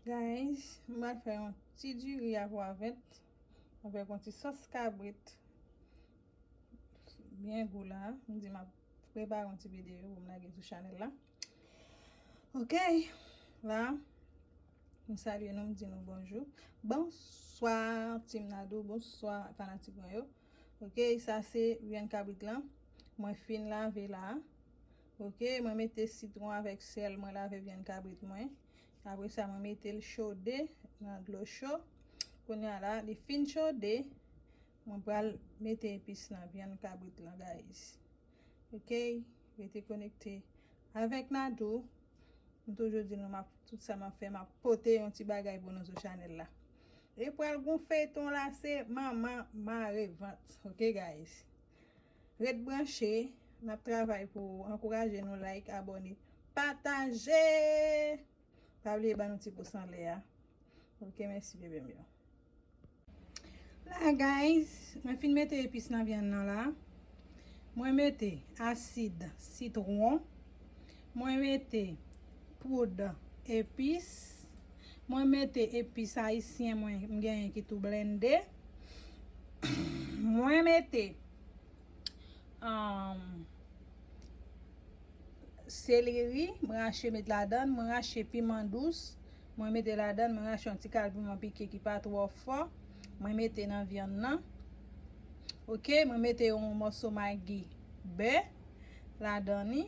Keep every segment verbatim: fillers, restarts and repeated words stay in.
Guys, m pral fè yon ti diri a pwavèt avèk yon ti sòs kabrit. Byen gou la. M di m ap prepare yon ti videyo pou m lage sou chanèl la. Ok, la, m salye nou, m di nou bonjou. Bonswa, Team Nadou, bonswa, fanatik mwen yo. Ok, sa se vyann kabrit lan. Mwen fin lave la. Ok, mwen mete sitwon avèk sèl, mwen lave vyann kabrit mwen. Apre sa, mwen mete l chode nan dlo cho. Kounye a la, li fin chode, mwen pral mete epis nan vyann kabrit lan, guys. Ok, rete konekte avèk Nadou. M toujou di nou, m ap, tout sa m ap fè, m ap pote yon ti bagay pou nou sou chanèl la. E pral gon feyton la, se manman mare vant. Ok, guys. Ret branche, n ap travay pou ou. Ankouraje nou, like, abòne, pataje. Pa bliye ban nou ti pous anlè a. Ok, mèsi, bebe m yo. La, guys, mwen fin mete epis nan vyann nan la. Mwen mete asid sitwon. Mwen mete poud epis. Mwen mete epis ayisyen mwen, m genyen ki tou blende. Mwen mete, um, seleri, mwen rache met ladan, mwen rache piman dous, mwen mete ladan, mwen rache yon ti kal piman pike ki pa twò fò, mwen mete nan vyann nan. Ok, mwen mete yon mòso magi bè ladan li.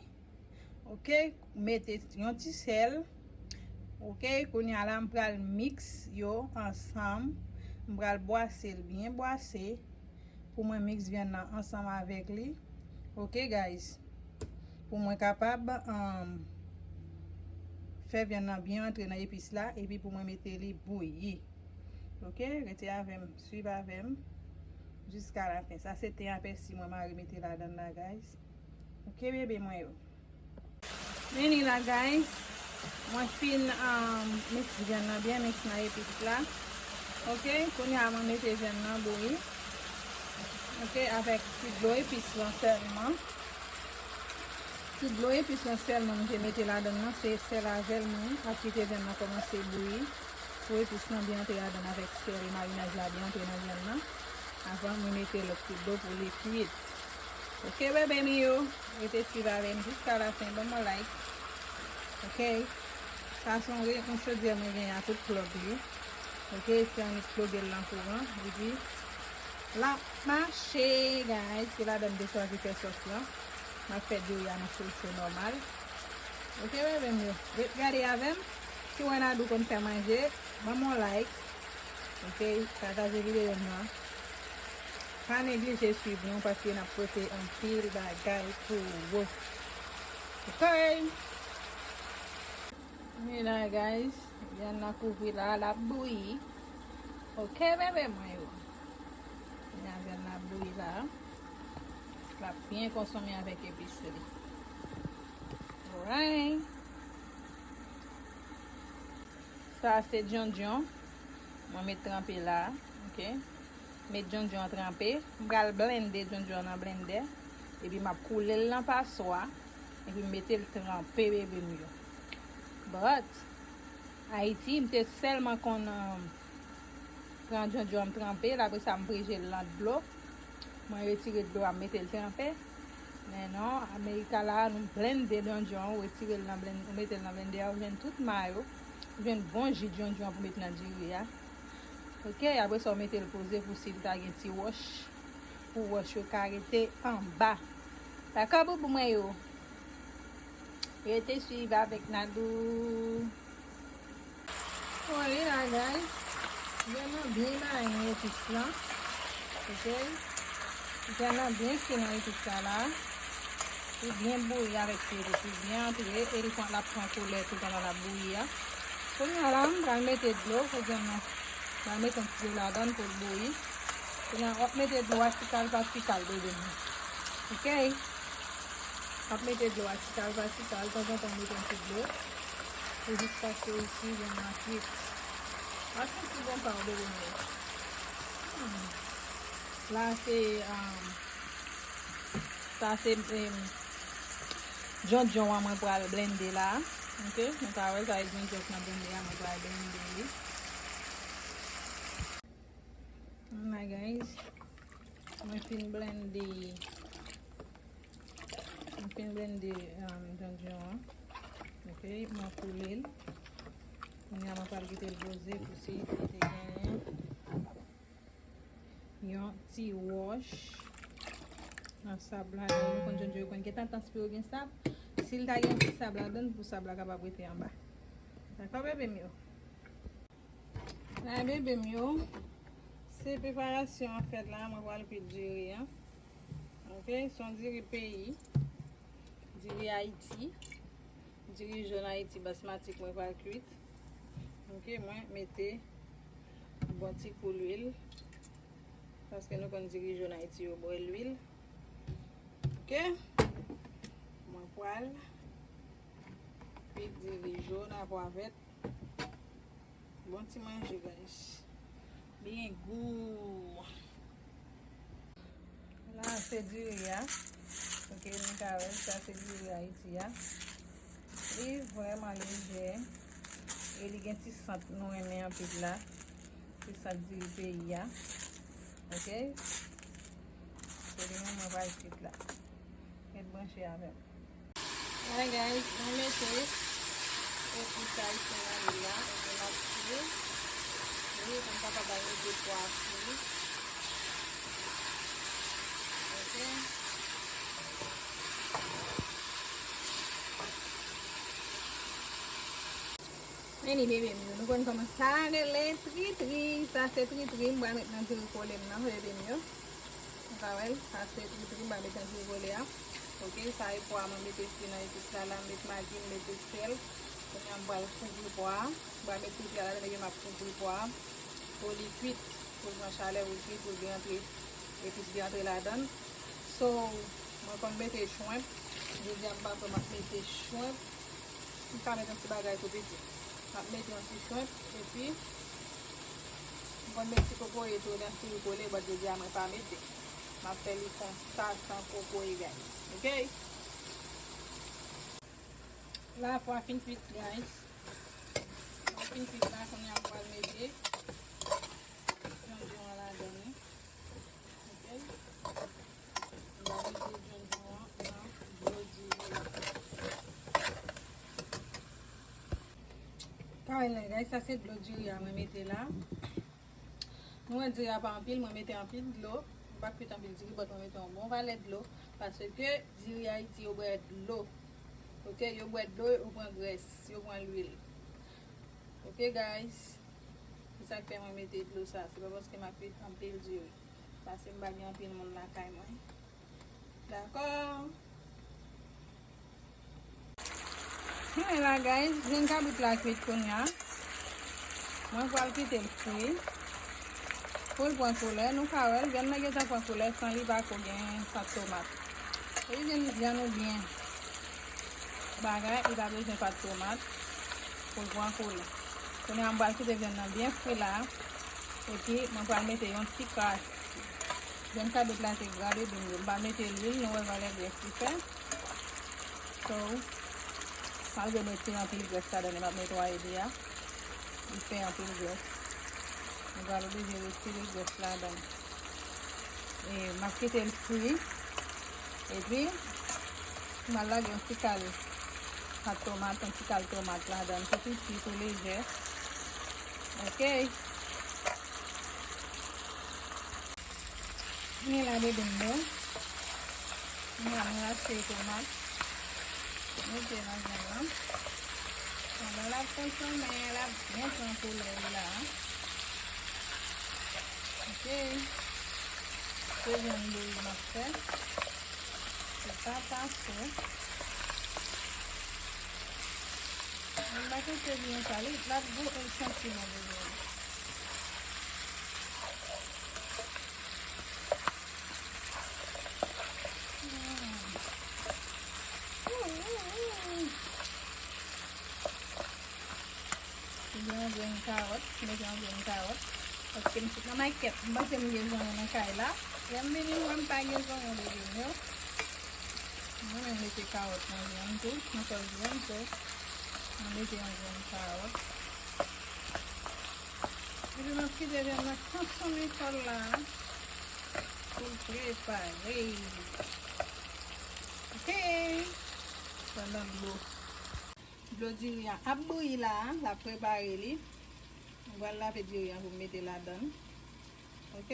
Ok, mete yon ti sèl. Ok, kounye a la, m pral miks yo ansanm. M pral bwase l byen bwase pou mwen miks vyann nan ansanm avèk li. Ok, guys. Pou mwen kapab, um, fè vyann nan byen antre nan epis la, epi pou mwen mete li bouyi. Ok, rete avè m, swiv avè m jiska lafen. Sa se ten a pèsi mwen mare mete ladan la, guys. Ok, bebe mwen yo. Vini la, guys. Mwen fin, um, miks vyann nan byen, miks nan epis la. Ok, kounye a mwen mete vyann nan bouyi. Ok, avèk ti dlo epis lan sèlman. Ti dlo epis lan sèlman mwen te mete ladan nan, se sèl a jèl mwen ap kite vyann nan kòmanse bouyi. Pou epis lan byen antre ladan avèk sèl, marinaj la byen antre nan vyann nan. Avan mwen mete lòt ti dlo pou li kwit. Ok, bebe m yo, rete swiv avè m jiska lafen, ban m yon like. Ok, sa se yon re-, yon chodyè mwen genyen a tout plòg li. Ok, se annik ploge l nan kouran, epi l ap mache, guys. Se ladan m te chwazi fè sòs lan. M ap fè diri a nan fou cho nòmal. Ok, bebe m yo, ret gade avè m. Si w wè Nadou konn fè manje, ban m yon like. Ok, pataje videyo m nan. Pa neglije swiv nou paske n ap pote anpil bagay pou ou. Ok. Men la, guys, vyann nan kouvri la, l ap bouyi. Ok, bebe mwen yo. Men la, vyann nan ap bouyi la. L ap byen konsome avèk epis li. Alright. Sa se djondjon. Mwen met tranpe la, ok. Met djondjon an tranpe. M pral blende djondjon an nan blendè. Epi m ap koule l nan paswa. Epi m mete l tranpe, bebe m yo. But, Ayiti, m te sèlman konn, um, pran djondjon an m tranpe l, apre sa m preje l nan dlo. Mwen retire dlo a, m mete l tranpe. Men non, Amerika la, nou blende djondjon, ou retire l nan blen-, ou mete l nan blendè, ou jwenn tout ma yo, ou jwenn bon ji djondjon pou met nan diri a. Ok, apre sa, ou mete l poze pou si l ta gen ti wòch, pou wòch yo ka rete anba. Dakò, boubou mwen yo? Rete swiv avèk Nadou. Bon, li la, guys. Vyann nan byen mayen epis lan. Ok. Vyann nan byen fri nan epis la la. Li byen bouyi avèk sèl, li byen antre, e li pran, l ap pran koulè tou pandan l ap bouyi a. Kounye a la, m pral mete dlo pou vyann nan. M pral mete yon ti dlo ladan l pou l bouyi. Kounye a, w ap mete dlo a ti kal pa ti kal, bebe m. Ok? W ap mete dlo a ti kal pa ti kal, tanzantan w mete yon ti dlo. Pou jiskaske ou si vyann nan kwit. W ap santi bon pa w, bebe m yo. Hmm. La se, um, sa se, um, djondjon an mwen pral blende la. Ok? Nou ka wè sa e djondjon k nan blende a mwen pral Blende li. Vwala, guys. Mwen fin blende. Mwen fin blende, um, djondjon an. Ok, mwen koule l. Kounye a mwen pral kite l poze pou si li te genyen yon ti wòch nan sab la. Nou konn djondjon yo konn gentan transpire, gen sab. Si l ta gen ti sab ladan l, pou sab la kapab rete anba. Dakò, bebe m yo? La, bebe m yo, se preparasyon an fèt la, mwen pral kwit diri an. Ok, se yon diri peyi, diri Ayiti, diri jòn Ayiti, basmati mwen pral kwit. Ok, mwen mete bon ti kou lwil, paske nou konn diri jòn Ayiti yo bwè lwil. Ok, mwen pral kwit diri jòn a pwavèt. Bon ti manje, guys. Byen gou. La, se diri a. Ok, nou ka wè, sa se diri Ayiti a. Li vrèman lejè. E li gen ti sant nou renmen anpil la. Ti sant diri peyi a. Ok? Se li menm mwen pral kwit la. Ret branche avè m. Alright, guys, mwen mete epis ayisyen nan lwil la, epi m ap fri li pou m kapab al mete pwa fri. Ok. Men li, bebe m yo, nou konn kòman sa rele, tritri. Sa se tritri m pral met nan diri kole m nan, bebe m yo. Nou ka wè l, sa se tritri m pral met nan diri kole a. Ok, sa e pwa mwen mete fri nan epis la, la m met magi, m mete sèl. Kounye a m pral kouvri pwa a. M pral met tritri a ladan, epi m ap kouvri pwa a pou li kwit, pou l pran chalè, pou l kwit, pou l byen antre, epis byen antre ladan l. So, mwen konn mete chwenp. Jodi a m pa kwè m ap mete chwenp. M ka met yon ti bagay tou piti. M ap mete yon ti chwenp, epi m konn met ti kokoye tou nan diri kole, but jodi a mwen pa mete. M ap fè li konsa san kokoye, guys. Ok? La, pwa fin kwit, guys. Pwa fin kwit la, kounye a m pral mete djondjon an ladan li. Ok? M va mete djondjon an nan dlo diri a. Kawèl la, guys, sa se dlo diri a mwen mete la. Nou wè diri a pa anpil, mwen mete anpil dlo. M pa kwit anpil diri, but mwen mete yon bon valè dlo. Paske diri Ayiti yo bwè dlo. Ok, yo bwè dlo, yo pran grès, yo pran lwil. Ok, guys. Se sa k fè mwen mete dlo sa. Se pa paske m ap kwit anpil diri. Paske m pa gen anpil moun lakay mwen. Dakò? Men la, guys, vyann kabrit la kwit kounye a. Mwen pral kite l fri. Pou l pran koulè, nou ka wè l, vyann nan gentan pran koulè san li pa ko gen pat tomat. Li vin vyann oubyen bagay, li pa bezwen pat tomat pou l pran koulè. Kounye a, m pral kite vyann nan byen fri la, epi mwen pral mete yon ti kras. Vyann kabrit la te gra, bebe m yo. M pa mete lwil, nou wè valè grès li fè. So, malgre m retire anpil grès ladan li, m ap netwaye li a. Li fè anpil grès. Nou pral oblije retire grès ladan. E m ap kite l fri. Epi, m al lage yon ti kal pat tomat, yon ti kal tomat ladan. Tou piti, tou lejè. Ok. Men la, bebe m yo. M al rache tomat. Mete nan vyann nan. Pandan l ap konsome, l ap byen pran koulè l la. Ok. Se vyann bouyi m ap fè. Se pa pase. Mwen pa kite byen sa, li, l ap gou, e l santi bon bebe. Mm. Mm, mm, mm. Mwen gen yon grenn kawòt, mwen gen yon grenn kawòt. Paske m sot nan makèt, m panse m gen zanyon nan kay la. Lè m vini, m wè m pa gen zanyon, bebe m yo. Mwen menm mete kawòt nan vyann tou, nan sòs vyann, so, mwen mete yon grenn kawòt. Kite vyann nan konsome kòl la pou l prepare. Ok. Pandan dlo, dlo diri a ap bouyi la, l ap prepare li. Mwen pral lave diri a pou m mete ladan l. Ok.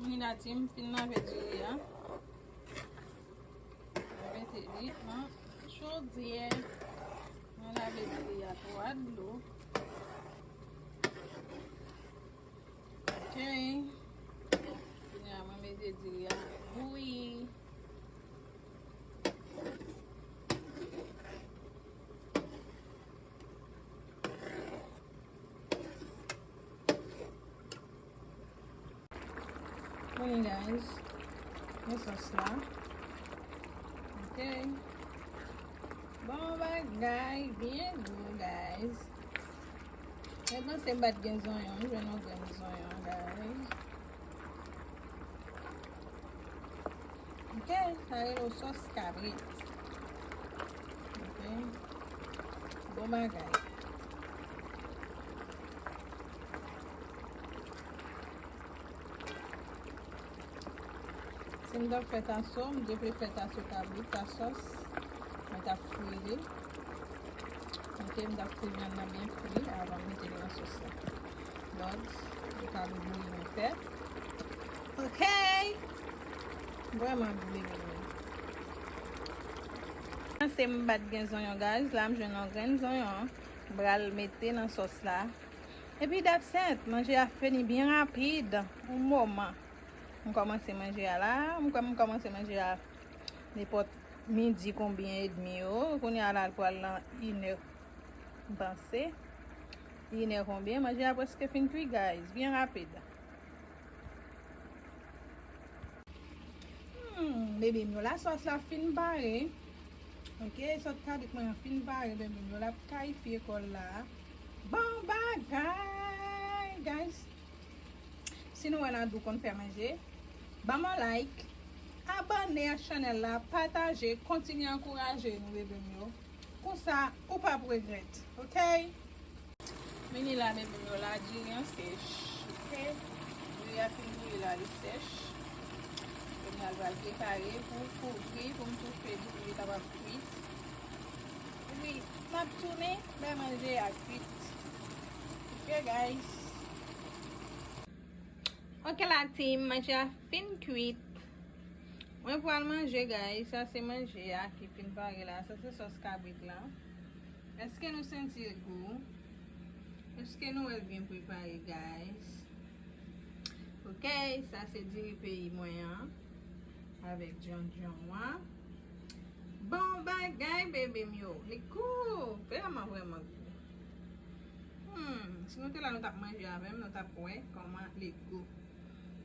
Mwen la, ti m fin lave diri a. Mwen mete li nan chodyè. Mwen lave diri a twa dlo. Ok. Kounye a mwen mete diri a bouyi. Kounye a, guys, men sòs la. Ok. Bon bagay, byen gou, guys. Mwen panse m pa t gen zonyon, m jwenn yon grenn zonyon, guys. Ok, sa rele yon sòs kabrit. Ok. Bon bagay. Si m t ap fè taso, m te vle fè taso kabrit, ta sòs, mwen t ap fri li. Ok, m t ap fri vyann nan byen fri avan m mete li nan sòs la. But, li ka bouyi mwen fè. Ok! Vrèman bouyi mwen. Panse m pa t gen zonyon, guys. La, m jwenn yon grenn zonyon. M pral mete nan sòs la. Epi, that's it. Manje a fini byen rapid. Yon moman. M kòmanse manje a la. M kwè m kòmanse manje a nenpòt midi konbyen edmi yo. Kounye a la, l pral nan inè, m panse. Inè konbyen? Manje a prèske fin kui, guys. Byen rapid. Hmm, bebe m yo, la sòs la fin pare. Ok, sòs kabrit mwen an fin pare, bebe m yo, l ap kalifye kòl la. Bon bagay, guys. Si nou wè Nadou konn fè manje, ban m yon like, abòne ak chanèl la, pataje, kontinye ankouraje nou, bebe m yo. Konsa, ou p ap regrèt, ok? Vini la, bebe m yo, la, diri an sèch, ok? Diri a fin bouyi la, li sèch. Kounye a l pral prepare pou kouvri, pou m toufe li, pou li kapab kwit. Epi, m ap tounen, bay manje a kwit. Ok, guys? Ok, la, team, manje a fin kwit. Mwen pral manje, guys. Sa se manje a ki fin pare la. Sa se sòs kabrit la. Èske nou santi l gou? Èske nou wè l byen prepare, guys? Ok, sa se diri peyi mwen an. Avèk djondjon an. Bon bagay, bebe m yo. Li gou. Vrèman, vrèman gou. Hmm, si nou te la, nou t ap manje avè m, nou t ap wè kòman li gou.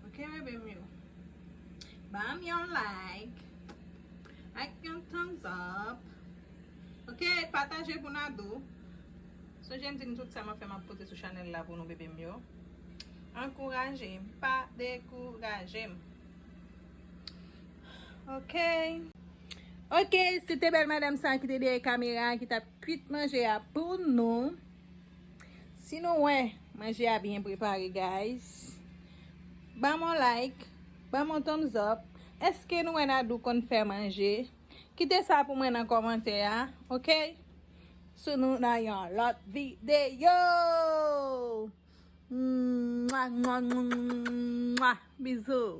Ok, bebe m yo. Ban m yon like. Ak yon thumbs up. Ok, pataje pou Nadou. Sonje m di n tout sa m ap fè, m ap pote sou chanèl la pou nou, bebe m yo. Ankouraje m, pa dekouraje m. Ok. Ok, se te bèl madanm sa ki te dèyè kamera, ki t ap kwit manje a pou nou. Si nou wè manje a byen prepare, guys, ban m yon like, ban m yon thumbs up. Èske nou wè Nadou konn fè manje? Kite sa pou mwen nan kòmantè a, ok? Sou nou nan yon lòt videyo. Mwa, mwa, mwa, mwa. Bizou.